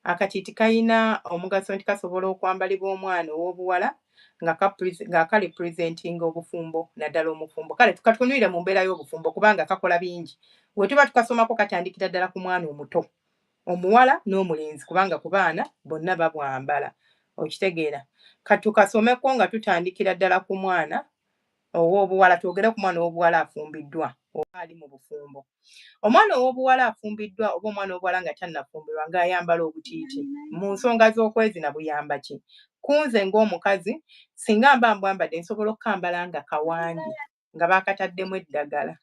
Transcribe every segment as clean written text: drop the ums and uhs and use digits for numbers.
Akatiiti kayina omugaso nti kasobola okwambalibwa omwana ow'obuwala nga karepresentinga obufumbo, naddala omufumbo. Kale tukatunuulire mu mbeera y'obufumbo kubanga kakola bingi. We tuba tukasomako katandikira ddala ku mwana omuto omuwala n'omulenzi, kubanga ku baana bonna babwambala, okitegeera? Katukasomeko nga tutandikira ddala ku mwana ow'obuwala. Twogere ku mwana ow'obuwala afumbiddwa oba ali mu bufumbo. Omwana ow'obuwala afumbiddwa oba omwana ow'obuwala nga tannafumbirwa ng'ayambala obutiiti mu nsonga z'okwezina, buyamba ki? Kunze ng'omukazi, singa mba mbwambadde, nsobola okukambala nga kawangi nga baakataddemu eddagala,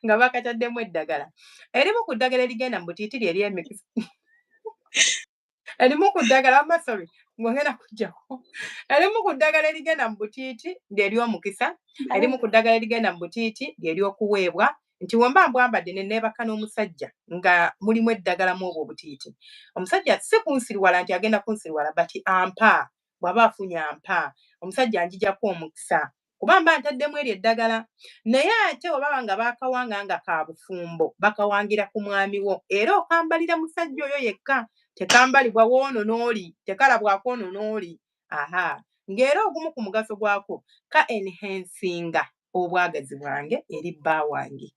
nga baakataddemu eddagala. Erimu ku ddagala erigenda mu butiiti lye ery'emikisa, erimu ku ddagala, wamma sorry, ng'ongenda kujjako, erimu ku ddagala erigenda mu butiiti ly'ery'omukisa, erimu ku ddagala erigenda mu butiiti ly'ery'okuweebwa, nti wemba mbwambadde ne neebaka n'omusajja nga mulimu eddagala mu obwo obutiiti, omusajja si kunsiriwala nti agenda kunsiriwala, but ampa bw'aba afunye ampa omusajja anjijako omukisa kuba mba ntaddemu eryo eddagala. Naye ate oba nga baakawanga nga ka bufumbo, bakawangira ku mwami wo era okambalira musajja oyo yekka, tekambalibwa woono n'oli, tekalabwako ono n'oli. Aha, ng'era ogumu ku mugaso gwako ka enhancinga obwagazi bwange eri bba wange.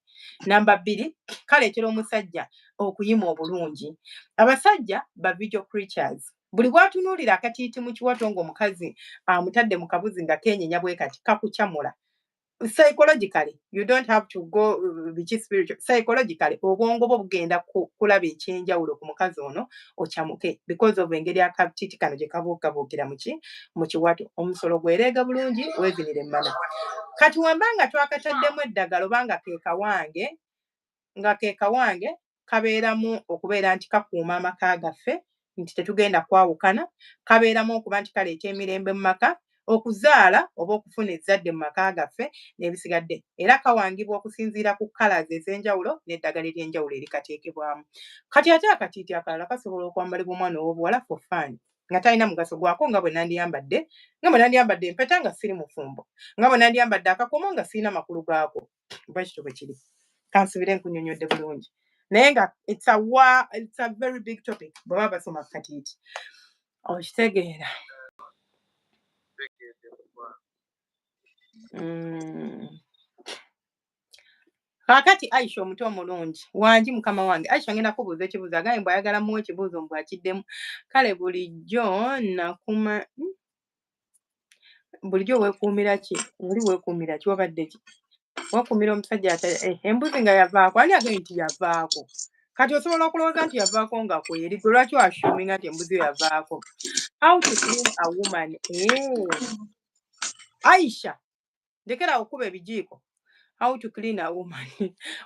Namba 2, kaleetera omusajja okuyima obulungi. Abasajja ba visual creatures. Buli bw'atunuulira akatiiti mu kiwato ng'omukazi amutadde mu kabuzi nga keenyenya bwe kati, kakukyamula psychologically. You don't have to go biki spiritual. Psychologically obwongo bwo bugenda kulaba ekyenjawulo ku mukazi ono, okyamuke because of engeri akatiiti kano gye kabuukabuukira muki mu kiwato. Omusolo gwereega bulungi, weezinira emmana. Kati wamba nga twakataddemu eddagala oba nga ke kawange, nga ke kawange, kabeeramu okubeera nti kakuuma amaka gaffe nti tetugenda kwawukana, kabeeramu okuba nti kaleeta emirembe mu maka, okuzaala oba okufuna ezzadde mu maka gaffe n'ebisigadde. Era kawangibwa okusinziira ku colours ez'enjawulo n'eddagala ery'enjawulo erikateekebwamu. Kati ate akatiiti akalala kasobola okwambalibwa omwana ow'obuwala for fun nga talina mugaso gwako, nga bwe nandiyambadde empeta nga siri mufumbo, nga bwe nandiyambadde akakomo nga sirina makulu gaako. Bwe kityo bwe kiri. Kansubire nkunnyonnyodde bulungi, naye nga it's a very big topic bwe baba basoma ku katiiti, okitegeera? Tegedde, mukwano. Kaakati Aisha omuto omulungi wangi, mukama wange Aisha, ngenda kubuuza ekibuuzo. Agambye mbw ayagala muwa ekibuuzo, mbw akiddemu. Kale bulijjo nakuma Bulijjo weekuumira ki? Oli weekuumira ki? Wabadde ki? Weekuumira omusajja ata embuzi nga yavaako. Ani agambye nti yavaako? Kati osobola okulowooza nti yavaako nga kweri gwe. Lwaki oassuminga nti embuzi yo yavaako? How to clean a woman? Aisha, ndekera okuba ebijiiko. How to clean a woman?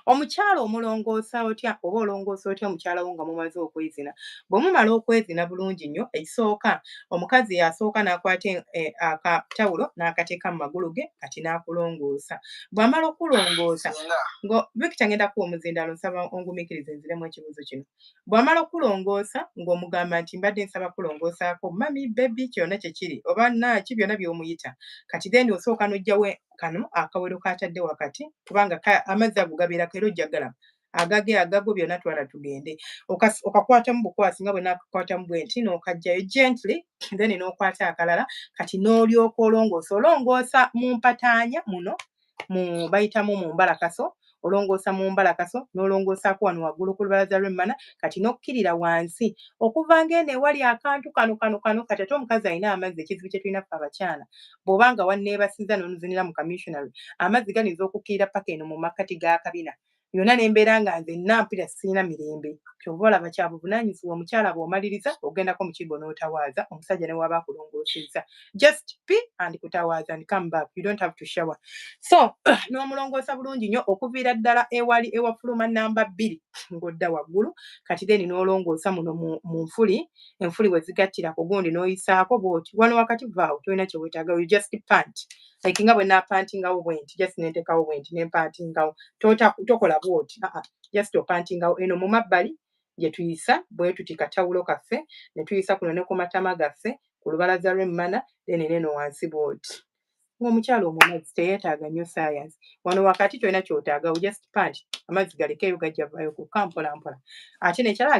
Omukyala omulongoosa otya oba olongoosa otya omukyala wo nga mumaze okwezina? Bwe mumala okwezina bulungi nnyo, ekisooka omukazi yasooka n'akwata akatawulo n'akateeka mu magulu ge, kati n'akulongoosa. Bw'amala okulongoosa Singa ngo Victor, ngenda kuwa omuzindaalo, nsaba ongumiikirize nziremu ekibuuzo kino. Bw'amala okulongoosa ng'omugamba nti mbadde nsaba kulongoosaako mummy, baby, kyonna kye kiri oba naaki, byonna by'omuyita. Kati then osooka n'oggyawo kano akawero k'atadde wakati, kubanga amazzi ago gabeerako era ojja galaba agage agago byonna. Twala tugende. Okakwatamu bukwasi nga bwe naakakwatamu bwe nti, n'okaggyayo gently, then n'okwata akalala. Kati n'olyoka olongoosa. Olongoosa mu mpataanya muno mu bayitamu mu mbalakaso. Olongoosa mu mbalakaso, n'olongoosaako wano waggulu ku lubalaza lw'emmana, kati n'okkirira wansi okuva ng'eno ewali akantu kano kano kano. Kati ate omukazi alina amazzi, ekizibu kye tulina ffe abakyala, bw'oba nga wanneebasizza n'onuzinira mu kamissionary, amazzi gayinza okukkirira paka eno mu makkati g'akabina yonna, ne mbeera nga nze nna mpulira sirina mirembe. Kyova olaba kya buvunaanyizibwa omukyala bw'omaliriza ogendako mu kigo n'otawaaza omusajja ne waba akulongoosezza, just pee and kutawaaza and come back. You don't have to shower. So n'omulongoosa bulungi nnyo okuviira ddala ewali ewafuluma namba 2 ng'odda waggulu. Kati then n'olongoosa muno mu nfuli, enfuli we zigattira ku gundi, n'oyisaako bw'oti wano wakati. Vaawo, tolina kye weetaaga. You just pant like nga bwe naapantingawo bwe nti, just nenteekawo bwe nti nempantingawo. Tokola bw'oti, aa, just opantingawo eno mu mabbali gye tuyisa bwe tuti katawulo kaffe, ne tuyisa kuno ne ku matama gaffe ku lubalaza lw'emmana, then neeno wansi bw'oti. Ng'omukyala omumazzi teyeetaaga nnyo science. Wano wakati tolina ky'otaagawo, just pant, amazzi galekeeyo, gajja vaayo kukka mpola mpola. Ate nekyala